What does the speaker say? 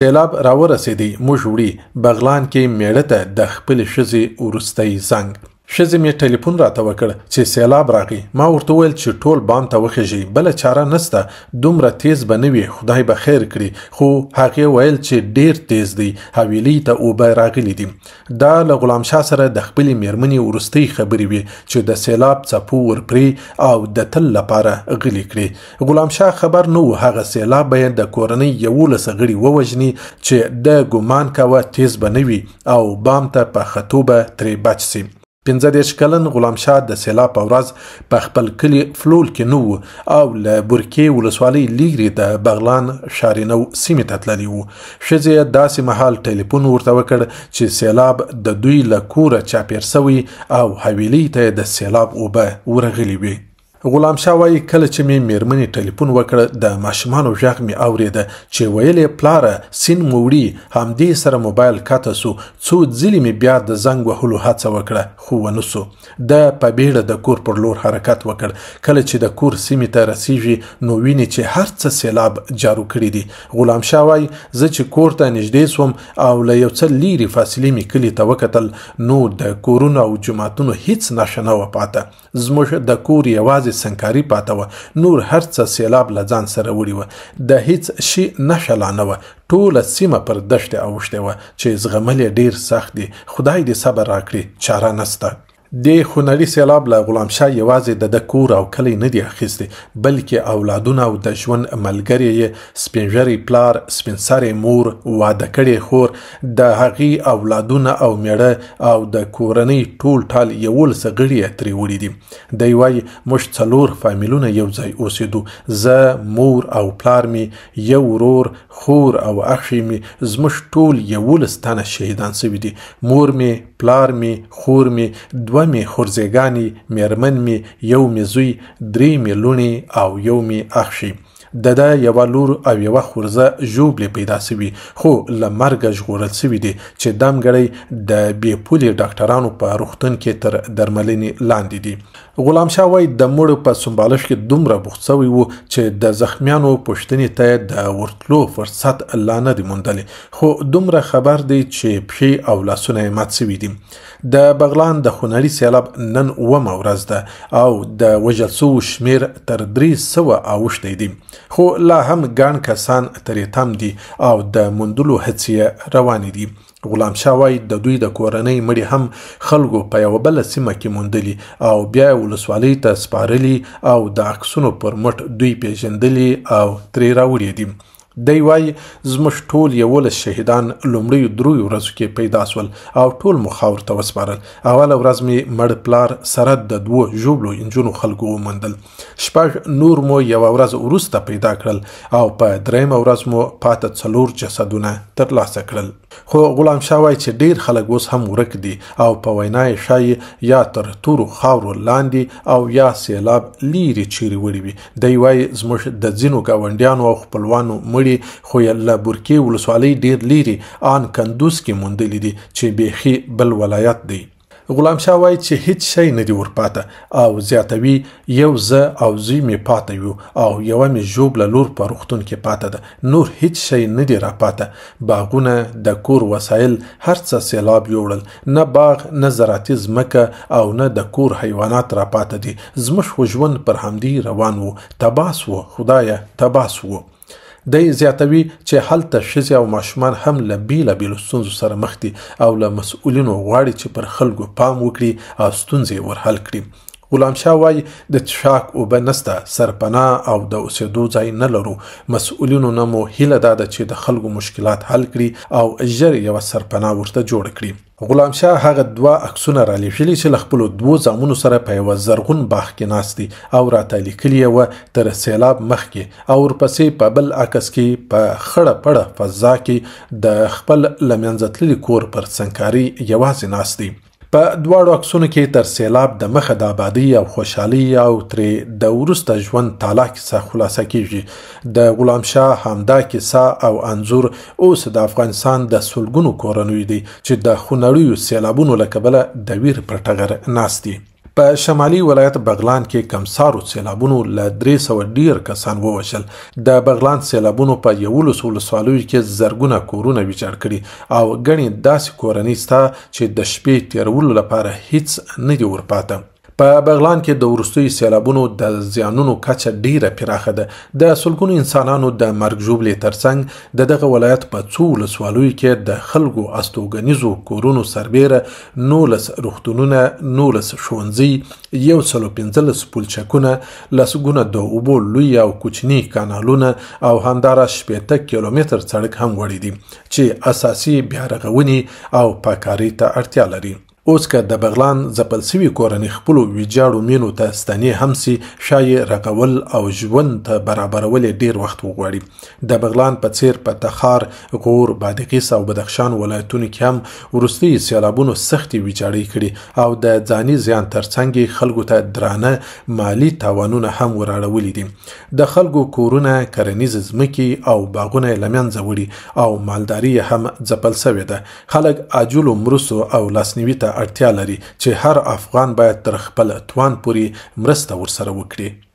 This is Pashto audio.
سیلاب راورسېدی، موږ وړي. بغلان کې مېړه ته د خپلې ښځې وروستی زنګ. ښځې مې ټلیفون راته وکړ چې سیلاب راغی. ما ورته وویل چې ټول بام ته وخیژئ، بله چاره نسته، دومره تیز به نه وي، خدای به خیر کړي. خو هغې ویل چې ډیر تیز دی، حویلۍ ته اوبه راغلي دي. دا له غلام شاه سره د خپلې میرمنې وروستۍ خبرې وې چې د سیلاب څپو ورپرې او د تل لپاره غلي کړې. غلام شاه خبر نه و هغه سیلاب به یې د کورنۍ 11 غړي ووژني چې ده ګومان کاوه تیز به نه وي او بام ته په ختو به ترې بچ سي. 35 کلن غلام شاه د سیلاب په ورځ په خپل کلي فلول کې نه و او له برکې ولسوالۍ لیرې د بغلان ښارینو سیمې ته تللی و. ښځې یې داسې مهال ټلیفون ورته وکړ چې سیلاب د دوی له کوره چاپېر شوی او حویلۍ ته یې د سیلاب اوبه ورغلي وې. غلام شاه وایي کله چې مې میرمنې ټلیفون وکړ د ماشومانو غږ مې اورېده چې ویل یې پلاره سین مو وړي. همدې سره موبایل کته سو. څو ځلې مې بیا د زنګ وهلو هڅه وکړه خو ونه سو. ده په بیړه د کور پر لور حرکت وکړ. کله چې د کور سیمې ته رسیږي نو ویني چې هر څه سیلاب جارو کړي دي. غلام شاه وایي زه چې کور ته نږدې سوم او له یو څه لیرې فاصلې مې کلي ته وکتل نو د کورونو او جوماتونو هیڅ نښه نه وه پاته. زموږ د کور یوازې سنکاري پاته وه، نور هر څه سیلاب له ځان سره وړي وه. د هیڅ شي نښه لا نه وه. ټوله سیمه پر دښتې اوښتې وه چې زغمل یې ډېر سخت دي. خدای دې صبر راکړي، چاره نسته. دې خونړي سیلاب له غلام شاه یوازې د ده کور او کلی نه دی اخیستی، بلکې اولادونه او د ژوند ملګری یې، سپینږیری پلار، سپینسرې مور، واده کړې خور، د هغې اولادونه او مېړه او د کورنۍ ټول ټال 11 غړي یې ترې وړي دي. دی وایي موږ 4 فامیلونه یو ځای اوسېدو، زه، مور او پلار مې، یو ورور، خور او اخښی مې، زموږ ټول 11 تنه شهیدان شوي دي. مور مې، پلار مې، خور مې، 2 مې خورزېګانې، میرمن مې، یو مې زوی، 3 مې لوڼې او یو مې اخښی. د ده یوه لور او یوه خورزه ژوبلې پیدا سوي خو له مرګه ژغورل سوي دي چې دمګړی د بې پولې ډاکټرانو په روغتون کې تر درملنې لاندې دي. غلام شاه وایي د مړو په سمبالښت کې دومره بوخت سوی و چې د زخمیانو پوښتنې ته د ورتلو فرصت لا نه دی موندلی، خو دومره خبر دی چې پښې او لاسونه یې مات سوي دي. د بغلان د خونړي سیلاب نن 7مه ورځ ده او د وژل سوو شمېر تر 300 اوښتی دی، خو لا هم ګڼ کسان ترې تم دي او د موندلو هڅې یې روانې دي. غلام شاه وایي د دوی د کورنۍ مړي هم خلکو په یوه بله سیمه کې موندلي او بیا یې ولسوالۍ ته سپارلي او د عکسونو پر مټ دوی پېژندلي او ترې راوړي دي. دی وایي زموږ ټول 11 شهیدان لومړیو 3 ورځو کې پیدا سول او ټول مو خاورو ته وسپارل. اوله ورځ مې مړ پلار سره د 2 ژوبلو انجونو خلکو وموندل. 6 نور مو یوه ورځ وروسته پیدا کړل او په 3مه ورځ مو پاته 4 جسدونه ترلاسه کړل. خو غلام شاه وایي چې ډېر خلک اوس هم ورک دي او په وینا یې ښایي یا تر تورو خاورو لاندې او یا سیلاب لیرې چیرې وړي وي. دی وایي زموږ د ځینو ګاونډیانو او خپلوانو مړي خو یې له برکې ولسوالۍ ډېر لیرې آن کندوز کې موندلي دي چې بیخي بل ولایت دی. غلام شاه وایي چې هیڅ شی نه دی ورپاته او زیاتوي یو زه او زوی مې پاته یو او یوه مې ژوبله لور په روغتون کې پاته ده، نور هیڅ شی نه دی راپاته. باغونه، د کور وسایل، هر څه سیلاب یوړل. نه باغ، نه زراعتي ځمکه او نه د کور حیوانات راپاته دي. زموږ خو ژوند پر همدې روان و، تباه سوو، خدایه تباه سوو. دی زیاتوي چې هلته ښځې او ماشومان هم له بېلابېلو ستونزو سره مخ دي او له مسؤلینو غواړي چې پر خلکو پام وکړي او ستونزې یې ور حل کړي. غلام شاه وایي د څښاک اوبه نسته، سرپناه او د اوسېدو ځای نه لرو. مسؤلینو نه مو هیله دا ده چې د خلکو مشکلات حل کړي او ژر یوه سرپناه ورته جوړه کړي. غلام شاه هغه 2 عکسونه رالیږلي چې له خپلو 2 زامنو سره په یوه زرغون باغ کې ناست دي او راته لیکلي یې وه تر سیلاب مخکې، او ورپسې په بل عکس کې په خړه پړه فضا کې د خپل له منځه تللي کور پر سنکاري یوازې ناست دي. په دواړو عکسونو کې تر سیلاب د مخه د آبادۍ او خوشحالۍ او ترې د وروسته ژوند تالا کیسه خلاصه کیږي. د غلام شاه همدا کیسه او انځور اوس د افغانستان د سلګونو کورنیو دی چې د خونړیو سیلابونو له کبله د ویر پر ټغر ناست دي. په شمالي ولایت بغلان کې کمسارو سیلابونو له 300 ډیر کسان ووژل. د بغلان سیلابونو په 11 ولسوالیو کې زرګونه کورونه ویجاړ کړي او ګڼې داسې کورنۍ شته چې د شپې تېرولو لپاره هیڅ نه دي ورپاته. په بغلان کې د وروستیو سیلابونو د زیانونو کچه ډیره پراخه ده. د سلګونو انسانانو د مرګ ژوبلې ترڅنګ د دغه ولایت په څو ولسوالیو کې د خلکو استوګنیزو کورونو سربېره 19 روغتونونه، 19 ښوونځي، 115 پلچکونه، لسګونه د اوبو لوی او کوچني کانالونه او همداراز 60 کیلومتر سړک هم وړي دي چې اساسي بیارغونې او پاکارۍ ته اړتیا لري. اوس که د بغلان ځپل سوي کورنۍ خپلو ویجاړو مینو ته ستنې هم سي، ښايي رغول او ژوند ته برابرول یې ډېر وخت وغواړي. د بغلان په څېر په تخار، غور، بادغیس او بدخشان ولایتونو کې هم وروستیو سیلابونو سختې ویجاړۍ کړي او د ځاني زیان ترڅنګ یې خلکو ته درانه مالي تاوانونه هم وراړولي دي. د خلکو کورونه، کرنیزې ځمکې او باغونه یې له منځه وړي او مالداري یې هم ځپل سوې ده. خلک عاجلو مرستو او لاسنیوي ته اړتیا لري چې هر افغان باید تر خپل توان پورې مرسته ورسره وکړي.